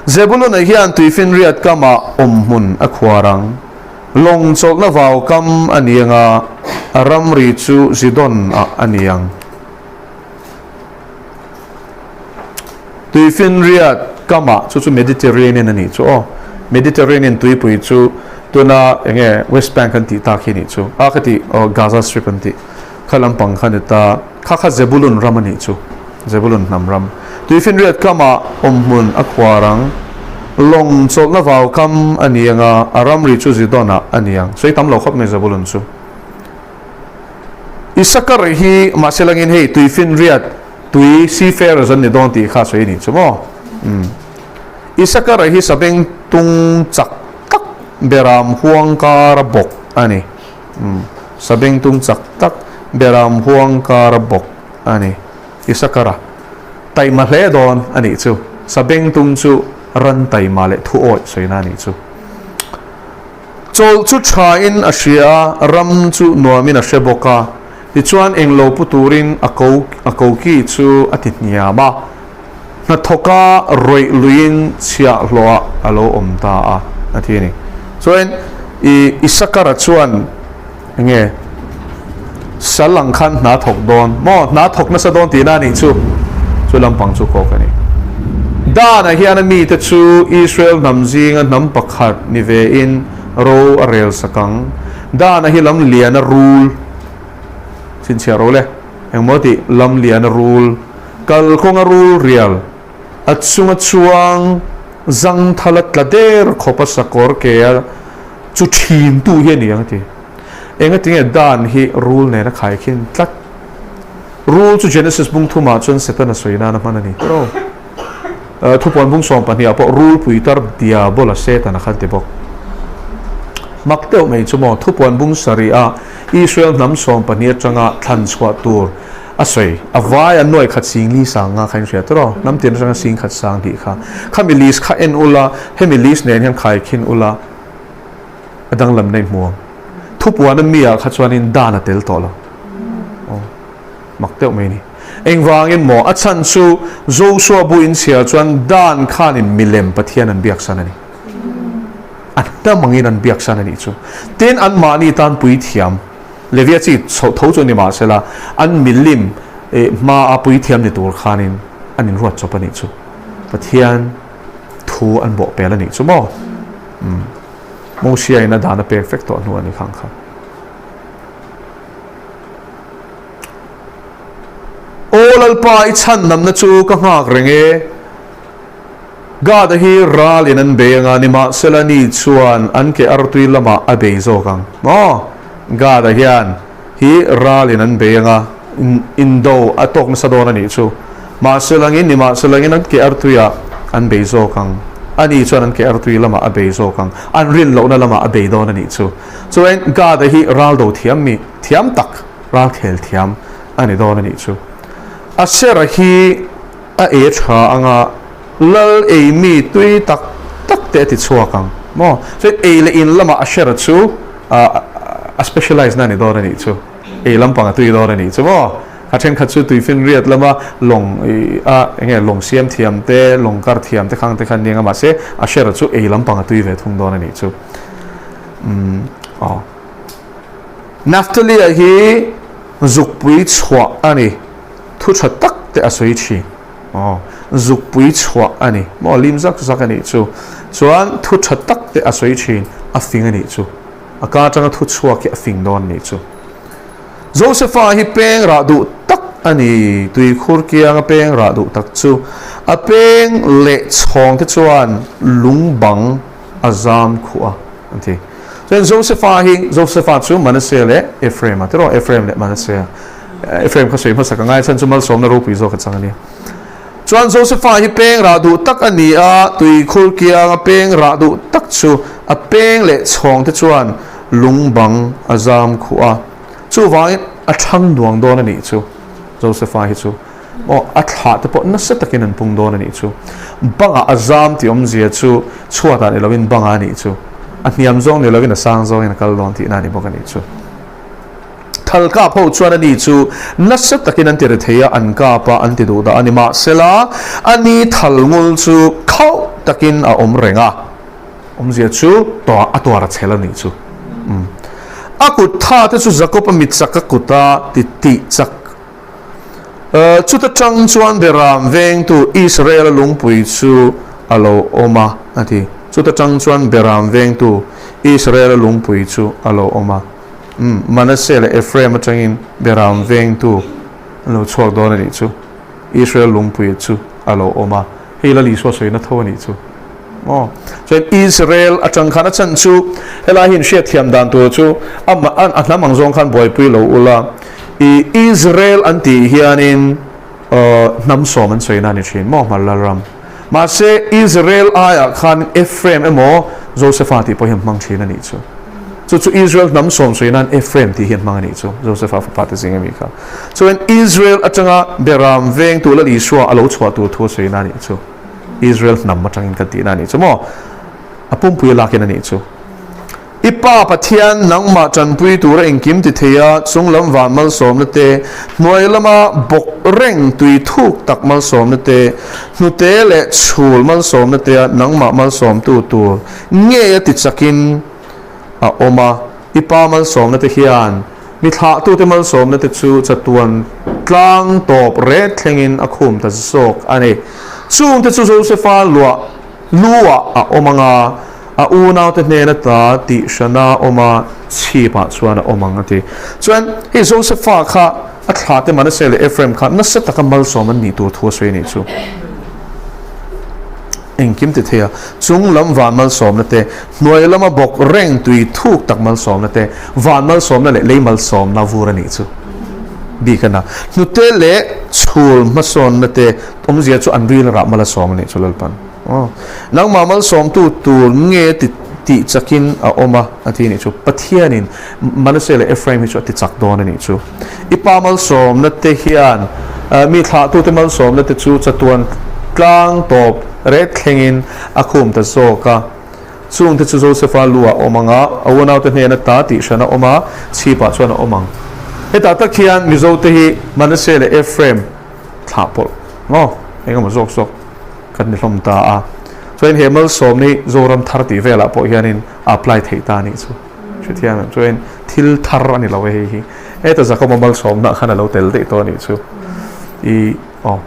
Zebulun-a hian tuifinriat kamah awmhmun a khuar ang. Lawng chawlhna vau kam a ni ang a, a ramri chu Zidon-ah a ni ang. Tuifinriat kamah, chu chu Mediterranean a nih chu aw. Mediterranean tuipui chu tuna eng nge West Bank an tih tak hi a nih chu. A ka tih aw Gaza Strip an tih kha lampang kha a ni ta. Kha kha Zebulun ram a nih chu, Zebulun hnam ram. Tuifinriat kamah awmhmun a khuar ang. Lawng chawlhna vau kam a ni ang a, a ramri chu Zidonah a ni ang. Sawi tam lo khawp mai Zebulun chu. Isakar hi mahse langin hei tuifinriat tui seafarers an ni dawn tih kha sawi a nih chu maw? Umm. Isakar hi sabeng tung chak tak beram huang kara bawk a ni. Umm, sabengtung chak tak beram huang kara bawk a ni. Isakara taima hle dawn a nih chu. Sabengtung chu ran taima leh thu awih sawina a nih chu. Chawlh chu thain a hria a, ram chu nuamin a hre bawk a. Tichuan englo pu turin a ko a koki chu a ti hniam a. Hnathawka rawih luiin chhiahhlawhah a lo awm ta a, a ti a ni. Chuan i Isakara chuan eng nge sal ang khan hna thawk dawn maw? Hna thawk nasa dawn tihna a nih chu. Chu lampang chu kawk a ni. Dana hian a mite chu Israel hnam zinga hnam pakhat ni vein ro a rel sak ang. Dana hi lam liana rul chhinchhiah ro le. Engmaw tih lam liana rul. Kalkawnga rul rial, a chunga chuang zangthala tla der khawpa sakawr ke a chu thin tu hi a ni ang a ti. Engatinge dan hi rul nena khaikhin tlat? Rul chu Genesis bung thumah chuan Setana sawi nana hman a ni tawh. Thupuan bung 12 ah pawh rul puitar Diabola Setana kha an ti bawk. Mak deuh mai chu maw thupuan bung sarih a Israel hnam 12 atanga thlan chhuah tur A sawi, a vai an nuai khat sing li sang nga kha in hria tawh, hnam tin atanga sing khat sang tih kha. Khami list kha en ula, hemi list nen hian khai khin ula, a danglam na i hmu ang. Thupuan a mi ah kha chuanin dan a tel tawh lo. Aw, mak deuh mai a ni. Engvangin maw? A chhan chu Joshua bu in chhiar chuan dan khanin milem Pathian an biaksan a ni. A hnam angin an biaksan a nih chu. Tin, anmahni tan puithiam. Levia chi chhoh tho chu ni mahsela an milim hma a puithiam ni tur khanin an inruat chawp a nih chu. Pathian thu an bawh pel a nih chu maw? Umm. Mosia in a dan a pek vek tawh hnu a ni khang kha. Aw Lalpa i chhandamna chu ka nghak reng e. Gad-a hi ral in an bei anga, nimahsela ni chuan an ke artui lamah a bei zawk ang. Maw? Gad-a hian hi ral in an bei anga, indo a tawk nasa dawn a nih chu. Mahselangin, nimahselangin an ke artuiah an bei zawk ang. Ani chuan an ke artui lamah a bei zawk ang. An rin lohna lamah a bei dawn a nih chu. Chuan Gad-a hi ral do thiam mi, thiam tak, ral khel thiam a ni dawn a nih chu. Asera hi. A e tha anga lal ei mi tui tak tak te a ti chhuak ang maw? Chuan ei leh in lamah a share chu a specialize na a ni dawn a nih chu. Ei lampang a tui dawn a nih chu maw? A thenkhat chu tuifinriat lama lawng a eng nge lawng siam thiam te, lawng kar thiam te khang te kha an ni ang a mahse a share chu ei lampang a tui ve thung dawn a nih chu. Umm aw. Naphtali-a hi zukpui chhuah a ni. Thu tha tak te a sawi thin. Aw, zukpui chhuah a ni. Maw lim zak zak a nih chu. Chuan thu tha tak te a sawi thin, a fing a nih chu. A ka atanga thu chhuak hi a fing dawn a nih chu. Josepha hi peng rah duh tak a ni. Tuikhur kianga peng rah duh tak chu. A peng leh chhawng te chuan lung bang a zam khuh a, an ti. Chuan Josepha hi, Josepha chu Manasseh leh Ephraim a ti rawh, Ephraim leh Manasseh. Ephraim kha sawi hmasa ka ngai chhan chu malsawmna ropui zawk a chang a nia. Chuan Josepha hi peng rah duh tak a ni a, tuikhur kianga peng rah duh tak chu a peng leh chhawng te chuan lung bang a zam khuh a, chuvangin a chhang duang dawn a nih chu. Josefa hi chu aw a thlah te pawh nasa takin an pung dawn a nih chu. Bangah a zam tih awmzia chu chhuatah ni lovin bangah a nih chu. A hniam zawng ni lovin a sang zawngin a kal dawn tihna a ni bawk a nih chu. Thal kap ho chuan ani chu nasa takin an ti ri thei a, an kap a, an ti duh dah a ni. Mahsela, ani thal ngul chu khauh takin a awm reng a. Awmzia chu tuah a tuar a chhel a nih chu. Umm. A kut tha te chu Jakob a mit chak a kut a ti tih chak. Chuta tang chuan Beram vengtu Israel a lungpui chu a lo awm a, a ti. Chuta tang chuan Beram vengtu Israel a lungpui chu a lo awm a. Umm. Manasseh leh Ephraim atangin Beram vengtu an lo chhuak dawn a nih chu. Israel lungpui chu a lo awm a. Hei Lal Isua sawina tho a nih chu. Maw? Chuan Israel atang khan a chan chu helai hi in hriatthiam dan tur chu a a hnam ang zawng khan buaipui lo ula. I Israel an tih hianin hnam sawm an sawina a ni thin maw Hmar Lalram. Mahse Israel aiah khan Ephraim emaw Josepha tih pawh hi an hmang thin a nih chu. Chu chu Israel hnam sawm sawi nan Ephraim tih hi an hmang a nih chu, Josepha fapa te zing ami kha. Chuan Israel atanga Beram vengtu Lal Isua a lo chhuah tur thu a sawi na a nih chu. Israel hnam atangin kan tihna a nih chu maw? A pumpui a lakin a nih chu. I Pa Pathian nangmah tanpui tura engkim ti thei a, chung lam van malsawmna te, hnuai lama bawk reng tui thuk tak malsawmna te, hnute leh chhul malsawmna tea nangmah malsawmtu tur ngei a ti chakin a awm a, i pa malsawmna te hian mi thlahtute malsawmna te chu chatuan tlang tawp ret thlengin a khum ta zawk a ni. Chungte chu Josefa luah luah a awm ang a, a unaute hnen ata tih hrana awm a, chhipah chuan a awm ang a ti. Chuan hei Josefa kha a thlahte Manasseh leh Ephraim kha nasa taka malsawm an nih tur thu a sawi a nih chu. Engkim ti thei a, chung lam van malsawmna te, hnuai lama bawk reng tui thuk tak malsawmna te, van malsawmna leh lei malsawmna vur a nih chu bik a na. Hnute leh chhul hmasawnna te awmzia chu an ril rah mal a sawm a nih chu Lalpan. Aw, nangmah malsawmtu tur nge ti tih chakin a awm a, a ti a nih chu. Pathianin Manasseh leh Ephraim hi chu a ti chak dawn a nih chu. I pa malsawmna te hian mi thlahtute malsawmna te chu chatuan tlang tawp ret thlengin a khum ta zawk a. Chungte chu Josefa lu ah a awm ang a, a unaute hnena ta tih hran a awm a, chhipah chuan a awm ang. Hetah tak hian Mizote hi Manasseh leh Ephraim thlah pawlh maw engemaw zawk zawk kan ni hlawm ta a. Chuan he malsawmna hi Zoram thar tih velah pawh hianin a apply theih ta a nih chu. Hrethiam em chuan thil thar a ni lo e hei hi. Heta Jakoba malsawmna khan a lo tel daih tawh a nih chu. I aw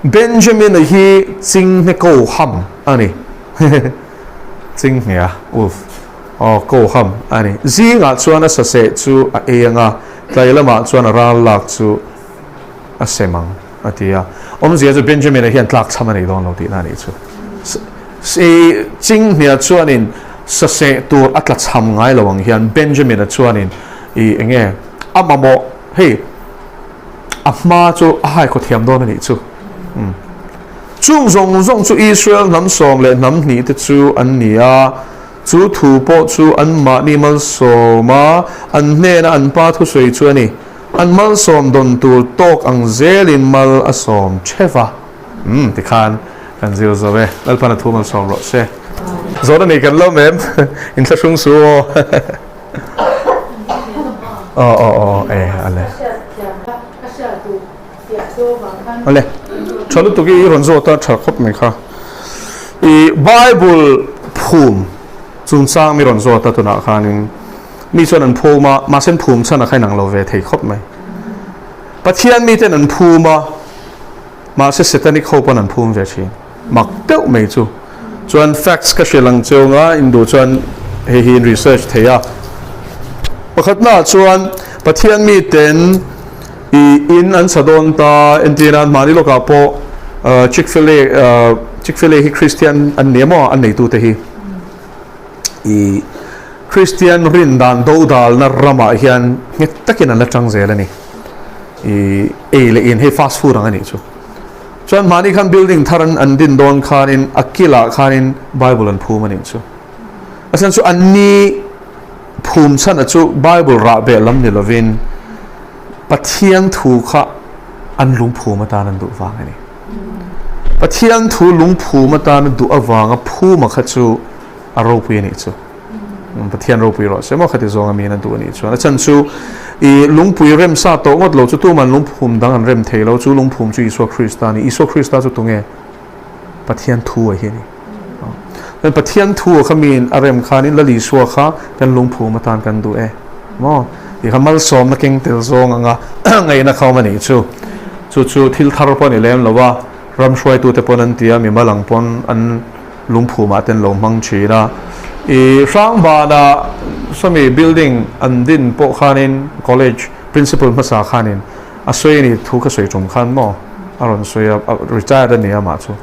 Benjamin-a hi Chinghne ko ham a ni. Chinghne-a wolf aw ko ham a ni. Zingah chuan a saseh chu a ei ang a, tlai lamah chuan a ral lak chu a sem ang a ti a. Awmzia chu Benjamin-a hian tlak chham a nei dawn lo tihna a nih chu. Chinghnia chuanin saseh tur a tla chham ngai lo ang hian Benjamin-a chuanin i eng nge a mamawh hei a hma chu a haikhaw thiam dawn a nih chu. Chung zawng zawng chu Israel hnam sawm leh hnam hnih te chu an ni a, chu thu pawh chu anmahni malsawm a, an hnena an pa thusawi chu a ni. An malsawm dawn tur tawk ang zelin mal a sawm theuh a. Umm tikhan kan zir zo e. Lalpan a thu malsawm rawh se. Zawhna nei kan lo mem inthlahrung su aw. Aw aw aw e ale. Ale tha lutuk i rawn zawt a tha khawp mai kha. I Bible phum chungchang mi rawn zawt a tunah khanin mi chuan an phum a mahse an phum chhan a kha inang lo ve thei khawp mai. Pathian miten an phum a. Mahse Satanic ho pawn an phum ve thin. Mak deuh mai chu. Chuan facts ka hrilh ang cheu nga in duh chuan hei hi in research thei a. Pakhatna ah chuan Pathian miten i in an sa dawn ta entir nan mahni lawkah pawh Chick-fil-A Chick-fil-A hi Christian an ni emaw an neitute hi i Christian rin dan dodalna ramah hian nghet takin an la tang zel a ni. I ei leh in hei fast food ang a nih chu. Chuan mahni khan building thar an an din dawn khanin a kilah khanin Bible an phum a nih chu. A chhan chu an ni phum chhan a chu Bible rah beh lam ni lovin Pathian thu kha an lungphum atan an duh vang a ni. Pathian thu lungphum atana duh avanga phuma kha chu a ropui a nih chu. Pathian ropui rawh se maw khati zawng a miin a duh a nih chuan. A chhan chu i lungpui rem sa tawh ngawt lo chu tuman lungphum dang an rem thei lo. Chu lungphum chu Isua Krista a ni. Isua Krista chu tunge? Pathian thu a hi a ni. Chuan Pathian thu a kha miin a rem khanin Lal Isua kha kan lungphum atan kan duh e maw? Tih kha malsawmna keng tel zawng anga ngaihna kha awm a nih chu. Chu chu thil thar pawh a ni lem lo a, ram hruaitute pawn an ti a, mimal ang pawn an lungphumah te an lo hmang thin a. I Hrangbana sawmi building an din pawh khanin college principal hmasa khanin a sawi a ni thu ka sawi tum khan maw a rawn sawi a, retired a ni amah chu.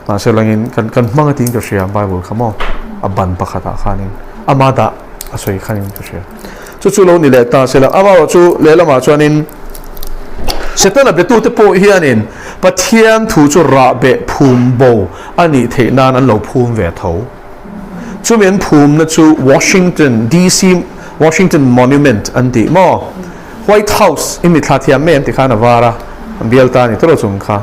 Mahse langin kan kan hmang a tiin ka hria Bible kha maw a ban pakhatah khanin ama dah a sawi khanin ka hria. Chu chu lo ni leh ta sela amaherawh chu lehlamah chuanin Setana betute pawh hianin Pathian thu chu rahbeh phum bo a nih theih nan an lo phum ve tho. Chumi an phumna chu Washington DC Washington Monument an tih maw? White House i mithla thiam mai an ti khan a var a, an bial ta a ni tawrh chung kha.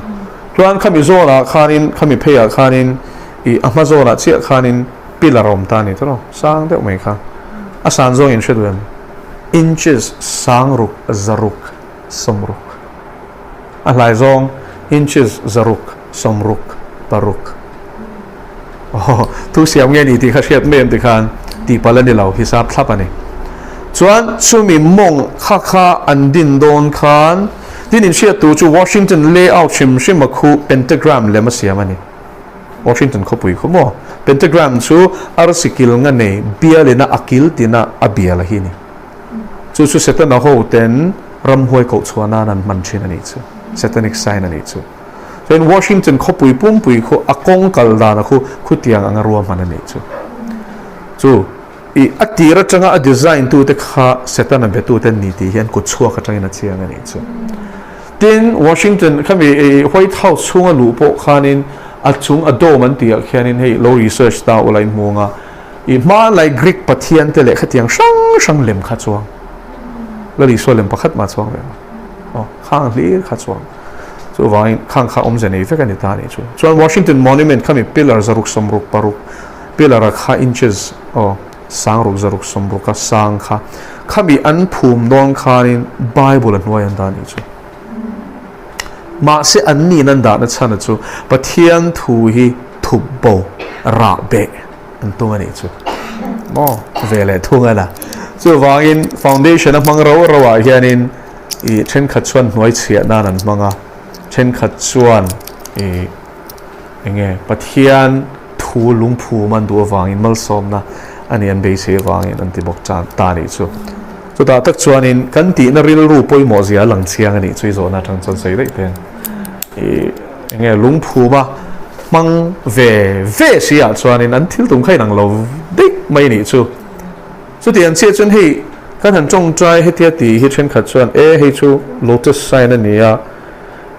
Chuan khami zawnah khanin khami pheiah khanin ih a hma zawnah chiah khanin pillar a awm ta a ni tawrh sang deuh mai kha. A san zawng in hre duh em? Inches sangruk zaruk sawmruk. A hlai zawng inches zaruk sawmruk paruk. Aw, thu siam nge ni tih kha hriat mai em ti khan tihpalh a ni lo, hisap thlap a ni. Chuan chumi mawng kha kha an din dawn khan tin inhriat tur chu Washington layout hrim hrim a khu pentagram lem a siam a ni. Washington khawpui khu maw? Pentagram chu arsi kil nga nei bialina a kil tina a bial a hi ni. Chu chu Setana ho ten ramhuai koh chhuah nan an hman thin a nih chu. Satanic sign a nih chu. Chuan Washington khawpui pumpui khu a kawng kal dan a khu khutiang anga ruahman a nih chu. Chu i a tir atanga a design tu te kha Setana be tu te an ni tih hian kut chhuak atangin a chiang a nih chu. Tin, Washington khami i White House chhunga luh pawh khanin a chung a dome an tih ah khianin hei lo research ta ula in hmu anga i hmanlai Greek pathian te leh khatiang hrang hrang lem kha chuang Lal Isua lem pakhat mah chuang ve lo. Aw, khang hlir kha chuang. Chuvangin khang kha awmze nei vek a ni ta a nih chu. Chuan Washington Monument khami pillar zaruk sawmruk paruk pillar a kha inches aw sangruk zaruk sawmruk a sang kha khami an phum dawn khanin Bible a hnuai an dah a nih chu. Mahse an nin an dahna chhan a chu Pathian thu hi thup bo rah beh an tum a nih chu. Maw ve leh thung a la. Chuvangin foundation a hmang rau rauah hianin ih thenkhat chuan hnuai chhiah nan an hmang a, thenkhat chuan ih eng nge Pathian thu lungphum an duh avangin malsawmna a nih an beisei avangin an ti bawk ta a nih chu. Chutah tak chuanin kan tihna rilru pawimawh zia a lang chiang a nih chu i zawhna atang chuan sawi daih teng. Ih eng nge lungphum a hmang ve ve si ah chuanin an thil tum kha inang lo daih mai a nih chu. Chuti an chiah chuan hei kan han tawngtai hetia tih hi thenkhat chuan e hei chu lotus sign a ni a,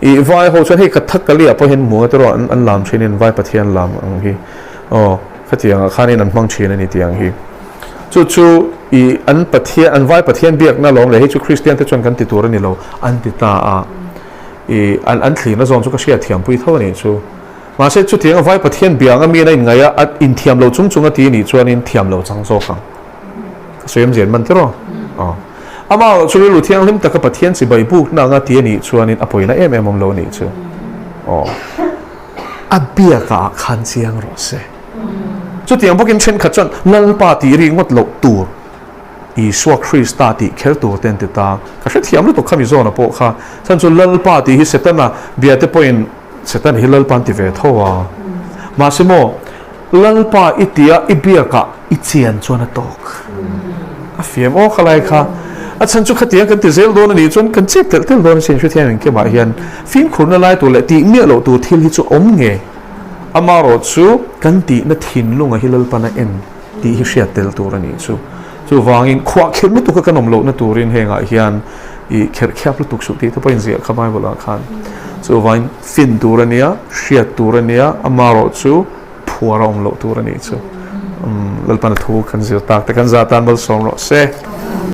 ih vai ho chuan hei Kathakali ah pawh hian hmuh ang erawh an lam thin in vai pathian lam ang hi aw khatiang ah khanin an hmang thin a ni tih ang hi. Chu chu ih an pathian an vai pathian biakna lawm leh hei chu Kristian te chuan kan ti tur a ni lo an ti ta a, ih an an thlirna zawn chu ka hriatthiam pui tho a nih chu. Mahse, chutiang a vai Pathian bia anga miin a inngaih a, a inthiam lo chung chung a ti a nih chuanin thiam lo chang zawk ang. Ka sawi awmzia an man tiraw? Aw. Amah erawh chu rilru thianghlim taka Pathian chibai bukna anga ti a nih chuanin a pawina em em awm lo a nih chu. Aw. A biakah ah khan chiang rawh se. Chutiang bawkin thenkhat chuan Lalpa tih ri ngawt loh tur Isua Krista tih kher tur te an ti ta. Ka hrethiam lutuk kha mi zawna pawh kha. Chhan chu Lalpa tih hi Setana bia te pawhin Satan hi Lalpa an ti ve tho a. Mahse maw, Lalpa i tia i biakah i chian chuan a tawk. A fiam aw kha lai kha. A chhan chu khatiang kan ti zel dawn a nih chuan kan chep telh telh dawn a sin hrethiam engkimah hian fimkhurna lai tur leh tih miah loh tur thil hi chu awm nge. Amaherawh chu kan tihna thinlunga hi Lalpan a en tih hi hriat tel tur a nih chu. Chuvangin khuahkhirh lutuka kan awm lohna turin hengah hian i kherh khiap lutuk suh tih te pawhin ziah kha Bible ah khan. Chuvangin fin tur a nia, hriat tur a nia, amaherawh chu phuar a awm loh tur a nih chu. Lalpana thu kan zir tak te kan za tan malsawm rawh se.